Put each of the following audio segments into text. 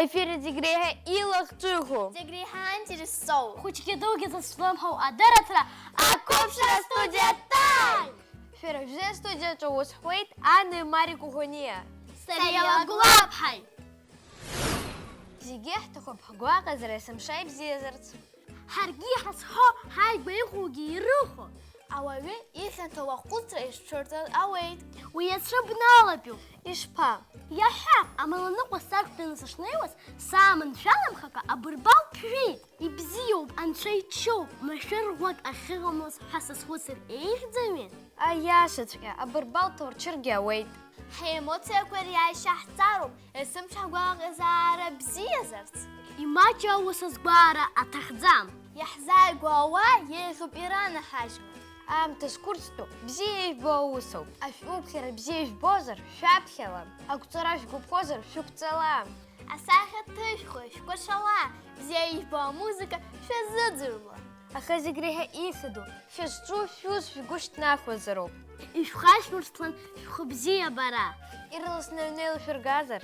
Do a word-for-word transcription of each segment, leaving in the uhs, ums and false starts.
Ефир зегь реиҳа илахҿыху, зегь реиҳа аинтерес зҵоу, хәыҷгьы дугьы зызҿлымҳау адырраҭара Ақәыԥшра астудиа ҭааит! Шәара шәзы астудиаҿы аус ҳуеит Анеи Мари Кухониа. Сариа Лагәлаԥҳаи! Зегьы ҳҭахуп ҳгәаҟазара есымша ибзиазарц. Ҳаргьы иҳазҳәо ҳааигәа иҟоугьы ирыхәо. Ауаҩы ихьанҭоу ахәыцра ишцәырҵыр ауеит. Уи иацәыбналатәуп. Ишԥа? Иаҳҳәап, амаланыҟәа сақәтәаны сышнеиуаз, сааманшәаламхакәа абырбал ԥжәеит. Ибзиоуп, анцәа иччоуп, машәыр ӷәӷәак ахьыҟамлаз ҳәа сазхәыцыр еиӷьӡами? Аиашаҵәҟьа, абырбал ҭоурчыргьы ауеит. Ҳаемоциақәа риааишьа ҳҵароуп, есымша ҳгәалаҟазаара бзиазарц. Имаҷу аус азгәаара аҭахӡам. Иаҳзааигәоу ауаа еиӷьуп иранаҳажьуа. Аамҭа зқәырҵтәу бзиа ижәбо аусоуп. Ашәҟәыԥхьара бзиа ижәбозар, шәаԥхьала. Агәҵара шәгәаԥхозар, шәықәҵала. Асахьа ҭышәхуа шәкәашала, бзиа ижәбо амузыка шәазыӡырҩуа. Аха зегь реиҳа исаду, шәызҿу шәус шәгәы шәҭнахуазароуп. Ишәхашәмыршҭлан шәхы бзиабара. Ирласны аҩны еилашәыргазар?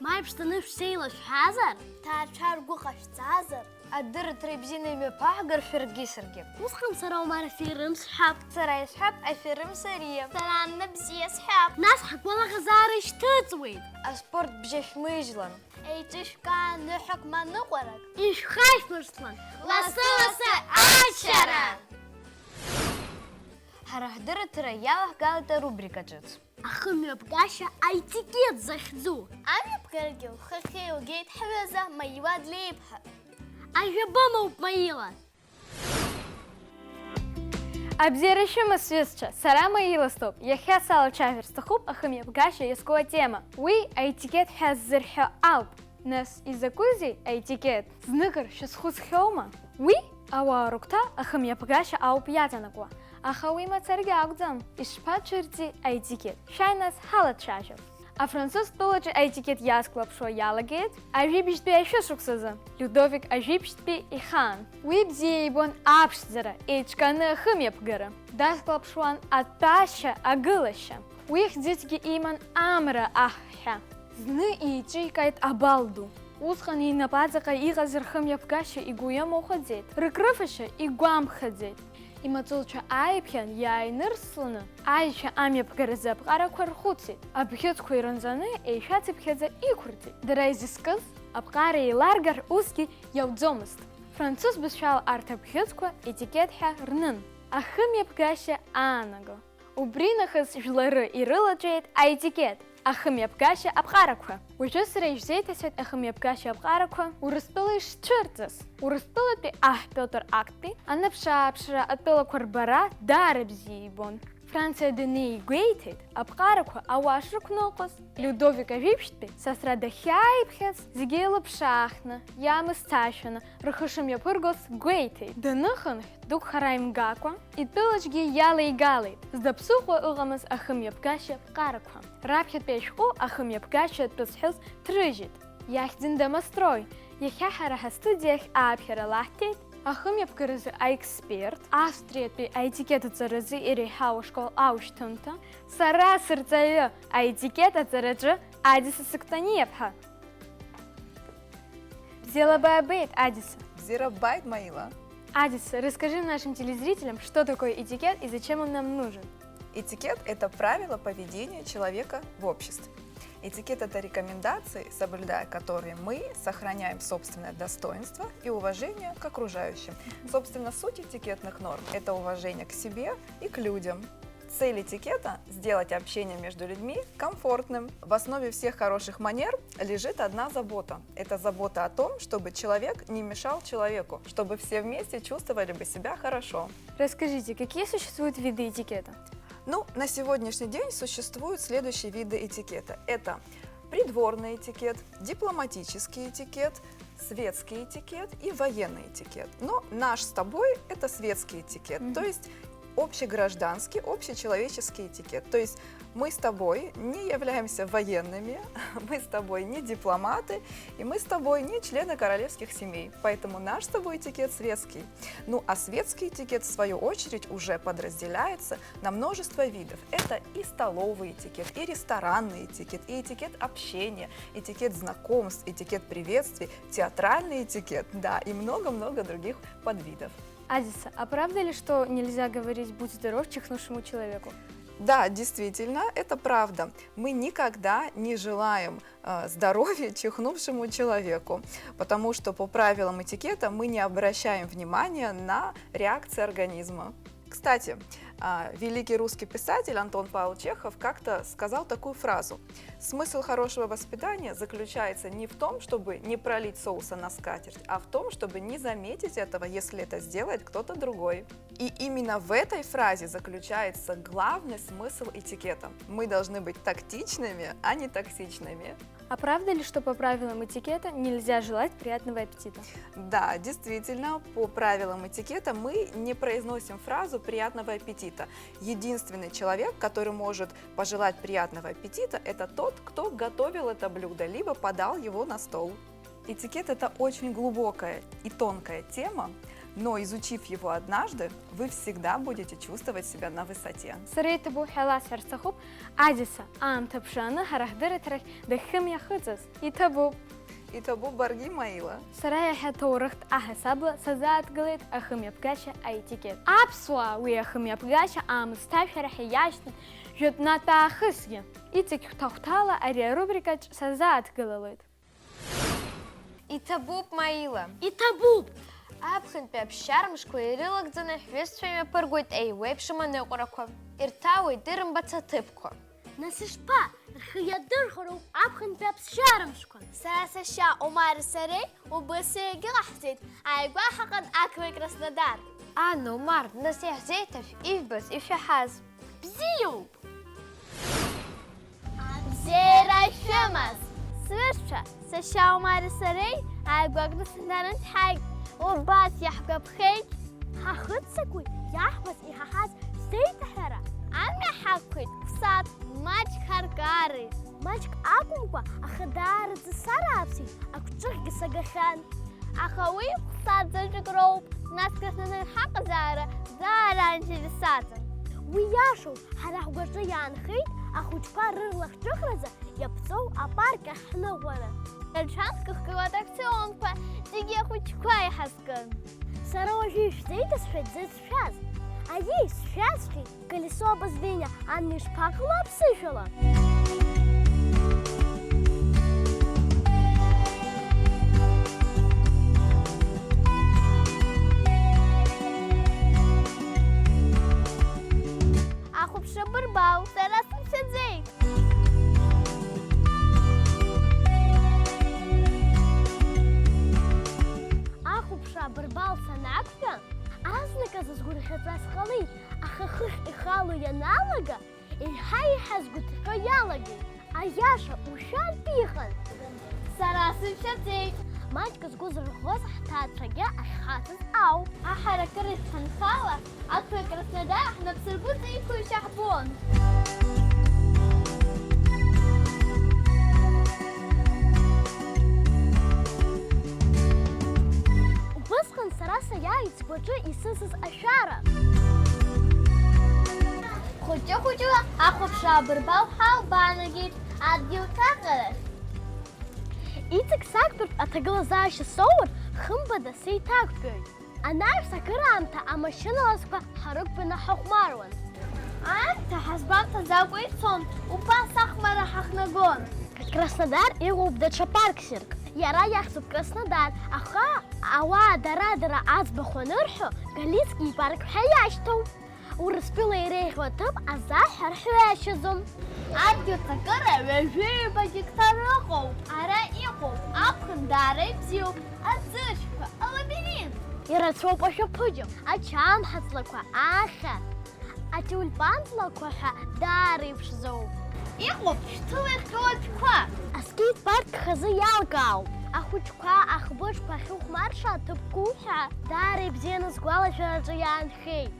Ма иԥшӡаны шәсеилашәҳәазар? Ҭаацәа ргәы ҟашәҵазар? Адырраҭара ибзианы имҩаԥаҳгар шәаргьы саргьы. Усҟан сара Омар аферым сҳәап. Сара исҳәап аферым Сариа. Сара Анна бзиа сҳәап. Нас ҳгәалаҟазаара шьҭыҵуеит. Аспорт бжьа шәмыжьлан. Еиҿышәкаа ныҳәак ма ныҟәарак. Ишәхашәмыршҭлан, лассы-лассы аччара! Ҳара ҳдырраҭара иалаҳгалеит арубрика ҿыц. Ахымҩаԥгашьа аетикет захьӡу. Амҩаԥгарагьы лхахьы илгеит ҳҩыза Маила Длеиԥҳа. Ажәа бымоуп, Маила! Абзиара шәымаз, сҩызцәа, сара Маила стәоуп. Иахьа салацәажәар сҭахуп ахымҩаԥгашьа иазку атема. Уи аетикет ҳәа ззырҳәо ауп. Нас, изакәызеи аетикет? Зныкыр шәазхәыцхьоума? Уи ауаа рыгәҭа ахымҩаԥгашьа ауп иаҵанакуа, аха уи мацарагьы акәӡам. Ишԥацәырҵи аетикет? Шәааи нас, ҳалацәажәап. Афранцыз тәылаҿы аетикет иазклаԥшуа иалагеит ажәибжьтәи ашәышықәсазы, Людовик ажәибжьтәи ихаан. Уи бзиа ибон аԥшӡара, еиҿкааны ахымҩаԥгара. Дазклаԥшуан атәашьа, агылашьа. Уи хьӡыцгьы иман амра аҳәҳәа. Зны еиҿикааит абал ду. Усҟан инапаҵаҟа иҟаз рхымҩаԥгашьа игәы иамыхәаӡеит, рыкрыфашьа игәамԥхаӡеит. Имаҵуцәа ааиԥхьан иааинырсланы, аишәа амҩаԥгаразы аԥҟарақәа рхәыцит, абӷьыцқәа ирынҵәаны еишәацыԥхьаӡа иқәырҵеит. Дара изызкыз аԥҟара еиларгар усгьы иауӡомызт. Францыз бызшәала арҭ абӷьыцқәа етикет ҳәа рнын. Ахымҩаԥгашьа аанаго. Убри нахыс жәлары ирылаҵәеит аетикет, ахымҩаԥгашьа аԥҟарақәа. Уажәы сара ишәзеиҭасҳәеит ахымҩаԥгашьа аԥҟарақәа Урыстәыла ишцәырҵыз. Урыстәылатәи аҳ Пиотр актәи анаԥшааԥшра атәылақәа рбара даара бзиа ибон. Франциа даннеи игәеиҭеит аԥҟарақәа ауаа шрықәныҟәоз. Людовик ажәибжьтәи сасра дахьааиԥхьаз зегьы еилыԥшаахны, иаамысҭашәаны, рхы шымҩаԥыргоз гәеиҭеит. Даныхынҳә, дук хара имгакәа, итәылаҿгьы иалеигалеит зда ԥсыхәа ыҟамыз ахымҩаԥгашьа ԥҟарақәа. Раԥхьатәи ашәҟәы ахымҩаԥгашьа атәы зҳәоз ҭрыжьит. Иахьӡын Домострой, иахьа ҳара ҳастудиахь ааԥхьара лаҳҭеит ахымҩаԥгаразы аексперт, Австриатәи аетикет аҵаразы иреиҳау ашкол аушьҭымҭа, сара сырҵаҩы аетикет аҵараҿы Адиса Сыктаниаԥҳа. Бзиала баабеит, Адиса. Бзиара бааит, Маила. Адиса, расскажи нашим телезрителям, что такое этикет и зачем он нам нужен? Этикет — это правила поведения человека в обществе. Этикет — это рекомендации, соблюдая которые мы сохраняем собственное достоинство и уважение к окружающим. Собственно, суть этикетных норм — это уважение к себе и к людям. Цель этикета — сделать общение между людьми комфортным. В основе всех хороших манер лежит одна забота. Это забота о том, чтобы человек не мешал человеку, чтобы все вместе чувствовали бы себя хорошо. Расскажите, какие существуют виды этикета? Ну, на сегодняшний день существуют следующие виды этикета. Это придворный этикет, дипломатический этикет, светский этикет и военный этикет. Но наш с тобой — это светский этикет. Мгм. То есть общегражданский, общечеловеческий этикет. То есть мы с тобой не являемся военными, мы с тобой не дипломаты, и мы с тобой не члены королевских семей. Поэтому наш с тобой этикет светский. Ну а светский этикет, в свою очередь, уже подразделяется на множество видов. Это и столовый этикет, и ресторанный этикет, и этикет общения, этикет знакомств, этикет приветствий, театральный этикет, да, и много-много других подвидов. Адиса, а правда ли, что нельзя говорить «будь здоров» чихнувшему человеку? Да, действительно, это правда. Мы никогда не желаем э, здоровья чихнувшему человеку, потому что по правилам этикета мы не обращаем внимания на реакции организма. Кстати, а, великий русский писатель Антон Павлович Чехов как-то сказал такую фразу: «Смысл хорошего воспитания заключается не в том, чтобы не пролить соуса на скатерть, а в том, чтобы не заметить этого, если это сделает кто-то другой». И именно в этой фразе заключается главный смысл этикета. Мы должны быть тактичными, а не токсичными. А правда ли, что по правилам этикета нельзя желать приятного аппетита? Да, действительно, по правилам этикета мы не произносим фразу «приятного аппетита». Единственный человек, который может пожелать приятного аппетита, это тот, кто готовил это блюдо либо подал его на стол. Этикет — это очень глубокая и тонкая тема, но, изучив его однажды, вы всегда будете чувствовать себя на высоте. Сара иҭабуп ҳәа ласҳәар сҭахуп, Адиса, аамҭа ԥшааны ҳара ҳдырраҭарахь дахьхымҩахыҵыз. Иҭабуп. Иҭабуп баргьы, Маила. Сара иахьа ҭоурыхтә аҳасабала сазааҭгылеит ахымҩаԥгашьа аетикет. Аԥсуаа уи ахымҩаԥгашьа аамысҭашәа раҳа иашьҭан жәытәнатә аахысгьы. Иҵегь хәҭа-хәҭала ари арубрикаҿ сазааҭгылалоит. Иҭабуп, Маила. Иҭабуп! Аԥхынтәи аԥсшьара мшқәа ирылагӡаны ҳҩызцәа имҩаԥыргоит еиуеиԥшым аныҟәарақәа, ирҭаауеит ирымбац аҭыԥқәа. Нас ишԥа, рхы иадырхәароуп аԥхынтәи аԥсшьара мшқәа? Сара сашьа Омари сареи убыс еигьы ҟаҳҵеит, ааигәа ҳаҟан ақалақь Краснодар. Ан, Омар, нас иаҳзеиҭашәҳә, ижәбаз, ишәаҳаз. Бзиоуп! Абзиара шәымаз! Сҩызцәа, сашьа Омари сареи ааигәа Краснодар ҳаит, убас иаҳгәаԥхеит. Ҳахыццакуеит иаҳбаз иҳаҳаз шәзеиҭаҳәара. Амҩа ҳақәхеит ԥсаатә, маҷк ҳаркареит. Маҷк акәымкәа, аха даараӡа сарааԥсеит, агәҿыӷьгьы сагахьан. Аха уи хәсаӡаҵәык роуп, нас Краснодар ҳаҟазаара даара интересаӡам. Уи иашоуп, ҳара ҳгәаҿы иаанхеит ахәыҷқәа рырлахҿыхразы иаԥҵоу апарк ахь ҳныҟәара. Рацәак ихгылоу атракционқәа зегьы ахәыҷқәа иҳазкын. Сара уажәы ишәзеиҭасҳәеит дзыцәшәаз. Аиеи, сшәасҳәеит. Колесо обозрения, ан ишԥаҟало аԥсышәала? Ахәаԥшра бырбал, сара сымшәаӡеит! Ахәаԥшра абырбал санақәтәа, азныказы сгәырӷьаҵәа сҟалеит, аха хыхь ихало ианалага, еиҳа-еиҳа сгәыҭҟьо иалагеит. Аиаша ушәартә иҟан. Сара сымшәаӡеит. Маҷк згәы зырӷәӷәоз ҳҭаацәагьы ахьхаҵаз ауп. Аҳаракыра ҳанхала, ақалақь Краснодар ҳнапсыргәыҵа иқәушьа ҳбон. Убысҟан сара саиааит сгәаҿы исысыз ашәара. Хәыҷы-хәыҷла ахәаԥшра абырбал ҳалбаанагеит адгьыл ҟьаҟьарахь. Иҵегь сақәтәартә аҭагылазаашьа соур, хымԥада сеиҭақәтәоит. Анаҩс акыраамҭа амашьына ласқәа ҳарықәтәаны ҳахәмаруан. Аамҭа ҳазгәамҭаӡакәа ицон, убас ахәмарра ҳахнагон. Краснодар иҟоуп даҽа парк-цирк. Иара иахьӡуп Краснодар, аха ауаа дара-дара аӡбахә анырҳәо, Галицки ипарк ҳәа иашьҭоуп. Урыстәыла иреиӷьу аҭыԥ азаҳәар ҳәашьаӡом. Адгьыл ҭакыра ҩажәи ҩба геқтар ыҟоуп. Ара иҟоу аԥхын даара ибзиоуп, аӡыршәқәа, алабиринҭ. Ирацәоуп ашәаԥыџьаԥ, ачамҳа ҵлақәа, ахьа, атиулипан ҵлақәа ҳәа даара иԥшӡоуп. Иҟоуп шәҭыла ихьоу аҽқәа. Аскейт-парк хазы иалкаауп. Ахәыҷқәа ахбыџқәа ахьыхәмарша аҭыԥқәоуп ҳәа даара ибзианы сгәалашәараҿы иаанхеит.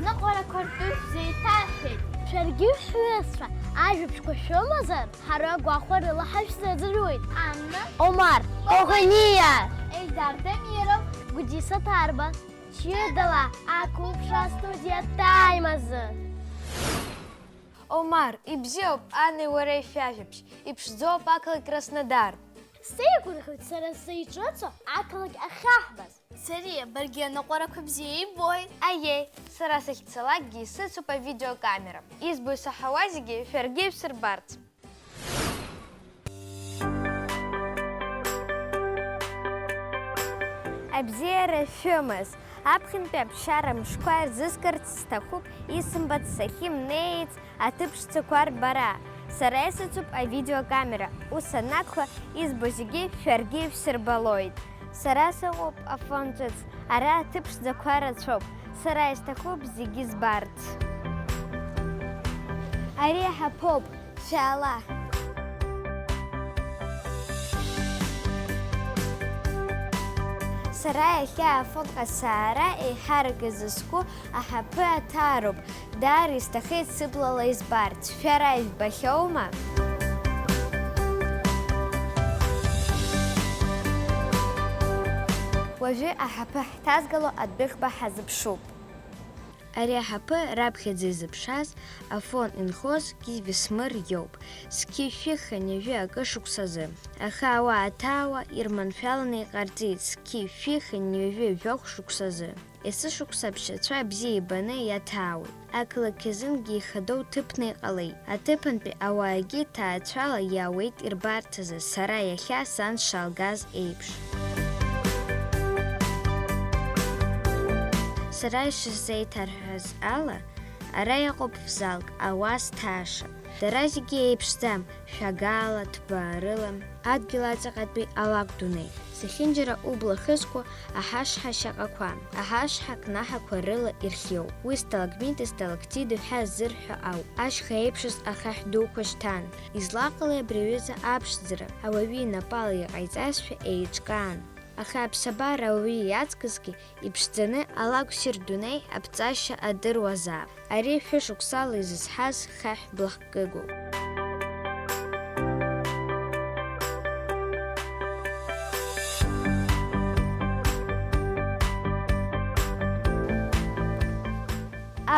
Аныҟәарақәа ртәы шәзеиҭаҳҳәеит. Шәаргьы шәҩызцәа, ажәабжьқәа шәымазар, ҳара гәахәарыла ҳашәзыӡырҩуеит. Анна. Омар. Охониа. Ельдар Дамиров. Гәдиса Ҭарба. Ҷыдала ақәыԥшра астудиа Time азы. Омар, ибзиоуп, ани уареи шәажәабжь, иԥшӡоуп ақалақь Краснодар. Сеигәырӷьоит сара сзы иҿыцу ақалақь ахьаҳбаз. Сариа, баргьы аныҟәарақәа бзиа ибоит. Аиеи, сара сахьцалакгьы исыцуп авидеокамера. Избо исаҳауа зегьы шәаргьы ишәсырбарц. Абзиара шәымаз, аԥхьантәи аԥсшьара мшқәа ирзыскырц сҭахуп исымбац сахьымнеиц аҭыԥ ԥшӡақәа рбара. Сара исыцуп авидеокамера, ус анакәха, избо зегьы шәаргьы ишәсырбалоит. Сара сыҟоуп Афон ҿыц, ара аҭыԥ ԥшӡақәа рацәоуп, сара исҭахуп зегьы збарц. Ари аҳаԥоуп, шәаала! Сара иахьа Афонҟа саара еиҳарак изыску аҳаԥы аҭаароуп, даара исҭахеит сыблала избарц, шәара ижәбахьоума? Уажәы аҳаԥы ҳҭазгало адәыӷба ҳазыԥшуп. Ари аҳаԥы раԥхьаӡа изыԥшааз Афон инхоз Кивисмыр иоуп, зқьи шәи хынҩажәи акы шықәсазы. Аха ауаа ҭаауа ирманшәаланы иҟарҵеит зқьи шәи хынҩажәи жәохә шықәсазы. Есышықәса аԥшьацәа бзиа ибаны иаҭаауеит. Ақалақь азынгьы ихадоу ҭыԥны иҟалеит. Аҭыԥантәи ауаагьы ҭаацәала иаауеит ирбарҭазы, сара иахьа сан сшалгаз еиԥш. Сара ишысзеиҭарҳәаз ала, ара иҟоуп фзалк ауаа зҭааша. Дара зегьы еиԥшӡам, шәагаала, ҭбаарыла, адгьыл аҵаҟатәи алакә дунеи. Зехьынџьара убла хызкуа аҳашҳа шьаҟақәа, аҳашҳа кнаҳақәа рыла ирхиоуп. Уи сталагмити сталактити ҳәа ззырҳәо ауп. Ашьха еиԥшыз ахаҳә дуқәа шьҭан. Излаҟалеи абри аҩыза аԥшӡара? Ауаҩы инапала иҟаиҵазшәа еиҿкаан. Аха аԥсабара ауаҩы иаҵкысгьы иԥшӡаны алакә ссир дунеи аԥҵашьа адыруазаап. Ари шәышықәсала изызҳаз хаҳә блахкыгоуп.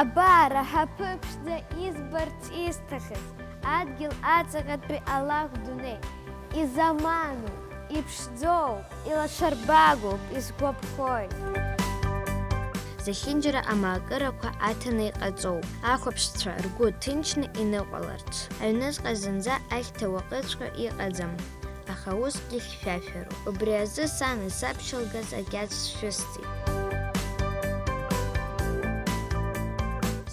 Абар, аҳаԥы ԥшӡа избарц исҭахыз, адгьыл аҵаҟатәи алакә дунеи, изаманоуп, иԥшӡоуп, илашарбагоуп, исгәаԥхоит. Зехьынџьара амаакырақәа аҭаны иҟаҵоуп, ахәаԥшцәа ргәы ҭынчны иныҟәаларц. Аҩныҵҟа зынӡа ахьҭа уакыҵәҟьа иҟаӡам, аха усгьы хьшәашәароуп. Убри азы сани саби шәылгаз акьаҿ шәысҵеит.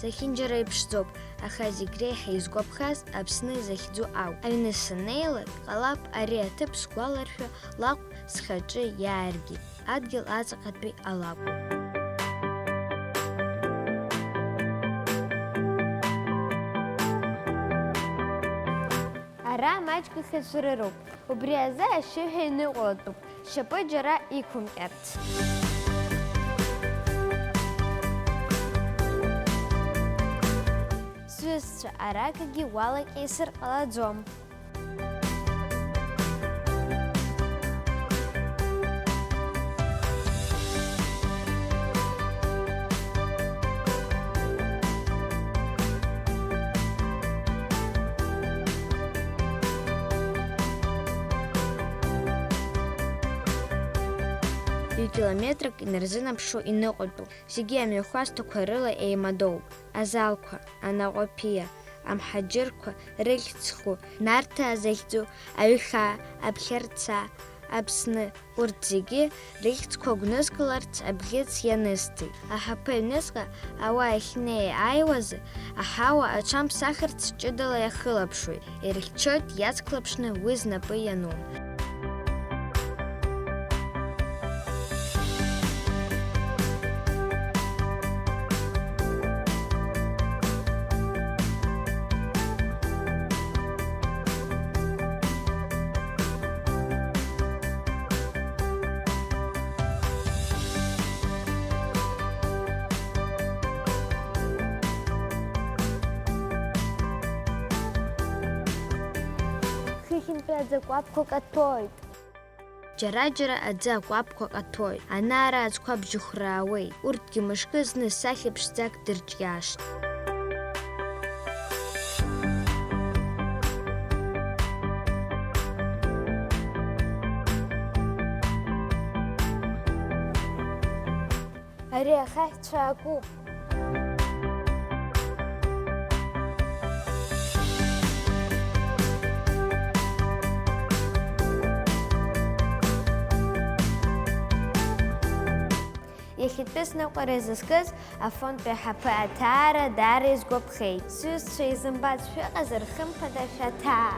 Зехьынџьара иԥшӡоуп, аха зегь реиҳа изгәаԥхаз Аԥсны захьӡу ауп. Аҩны саннеилак, ҟалап ари аҭыԥ сгәаларшәа лакә схаҿы иааргеит, адгьыл аҵаҟатәи алакә. Ара маҷк ихьыҵәрыроуп, убри азы ашьшьыҳәа иныҟәатәуп, шьапы џьара иқәымҟьарц. Сҩызцәа, аракагьы уалакьысыр ҟалаӡом. Ҩ-километрак инарзынаԥшуа иныҟәатәуп, зегьы амҩахәасҭақәа рыла еимадоуп, азалқәа, анаҟәаԥиа, амҳаџьырқәа рыхьӡқәоу, Нарҭаа захьӡу, Аҩхаа, Аԥхьарца, Аԥсны, урҭ зегьы рыхьӡқәа гәнызкыларц абӷьыц ианысҵеит. Аҳаԥы аҩныҵҟа ауаа ахьнеи-ааиуазы, аҳауа аҽамԥсахырц ҷыдала иахылаԥшуеит, ирыхьчоит иацклаԥшны уи знапы иану. Хьынтәи аӡы акәаԥқәа каҭәоит. Џьара-џьара аӡы акәаԥқәа каҭәоит, ана-ара аӡқәа бжьыхәраауеит, урҭгьы мышкы зны сахьа ԥшӡак дырҿиашт. Ари ахаҳә цәаакуп. Иахьатәи сныҟәара зызкыз Афонтәи аҳаԥы аҭаара даара исгәаԥхеит. Сҩызцәа, изымбац шәыҟазар, хымԥада шәаҭаа!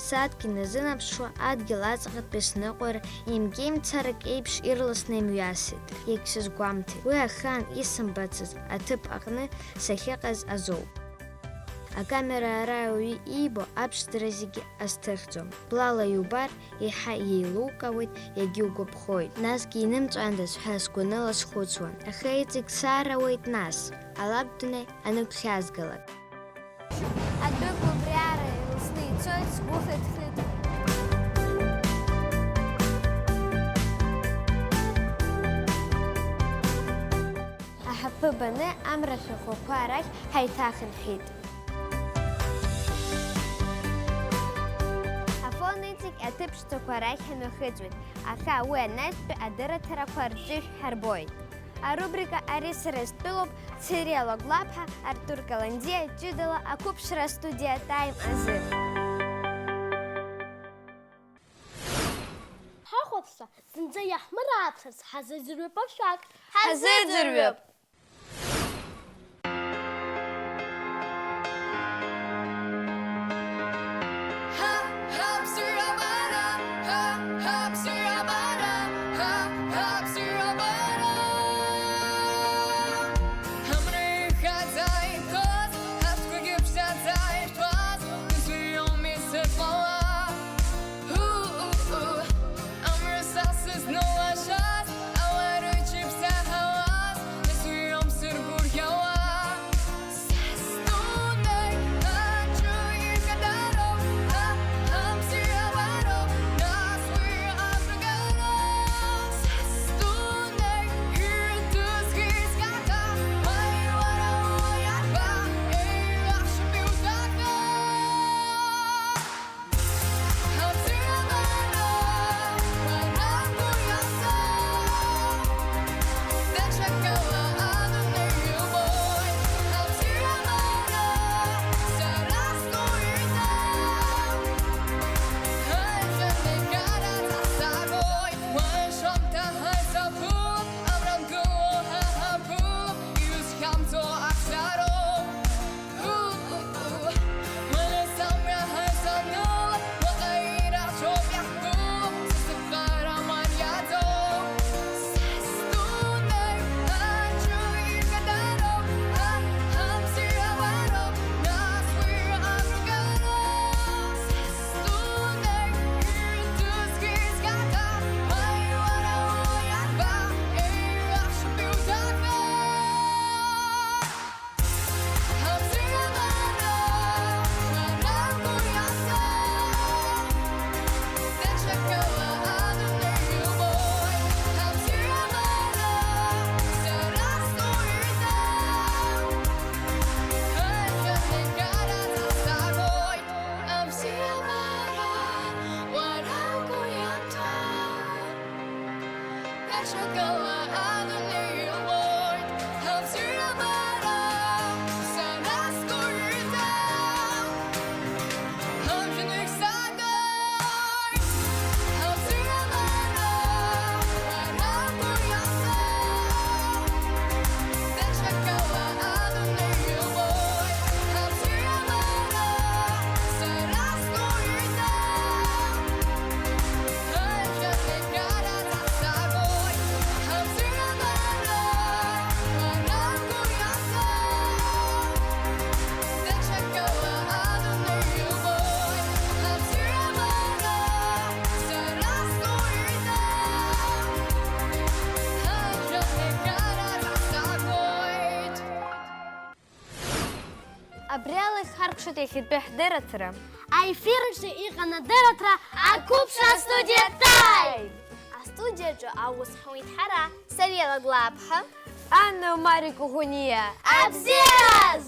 Сааҭк иназынаԥшуа, адгьыл аҵаҟатәи сныҟәара еимгеимцарак еиԥш ирласны имҩасит, иагьсызгәамҭеит. Уи ахаан исымбацыз аҭыԥ аҟны сахьыҟаз азоуп. Акамера ара ауаҩы иибо аԥшӡара зегьы азҭыхӡом. Блала иубар, еиҳа иеилукаауеит, иагьугәаԥхоит. Насгьы инымҵәандаз ҳәа сгәаныла схәыцуан. Аха иҵегь саарауеит нас, алаԥ дунеи анагәхьаазгалак. Адәык убриара илсны ицоит, сгәы хыҭ-хыҭуеит. Аҳаԥы баны амра ашәахәақәа арахь ҳаиҭахынҳәит. Афон иҵегь аҭыԥ ԥшӡақәа рахь ҳныхыҵуеит, аха уи анаҩстәи адырраҭарақәа рҿышә ҳарбоит. Арубрика Ари сара стәылоуп Цериа Лагәлаԥҳа, Артур Каландиа ҷыдала ақәыԥшра астудиа Time азы. Ҳахәаԥшцәа зынӡа иаҳмырааԥсарц ҳазыӡырҩып ашәак. Ҳазыӡырҩып! Амра са сызну лашаз, ауаа рыҷыԥ саҳауаз, нас уи ауп сыргәырӷьауа. Са сдунеи аҿы икадароуп, а, абзиабароуп, нас уи агәра гара. Са сдунеи ирҭысхьеит сгәаҭа, уаҩ уара уиаба, еилаҳшьап иуҭахар. Даҽакала адунеи иубоит, абзиабара сара сгәырҩа, абжьанык сагоит, абзиабара уара угәы иаҳәо. Даҽакала адунеи иубоит, абзиабара сара сгәырҩа. Абри ала ихаркәшоит иахьатәи ҳдырраҭара. Аефир аҿы иҟан адырраҭара Ақәыԥшра астудиа Time. Астудиаҿы аус ҳауеит ҳара, Сариа Лаглаԥҳа, Анна Мари Кугуниа. Абзиараз!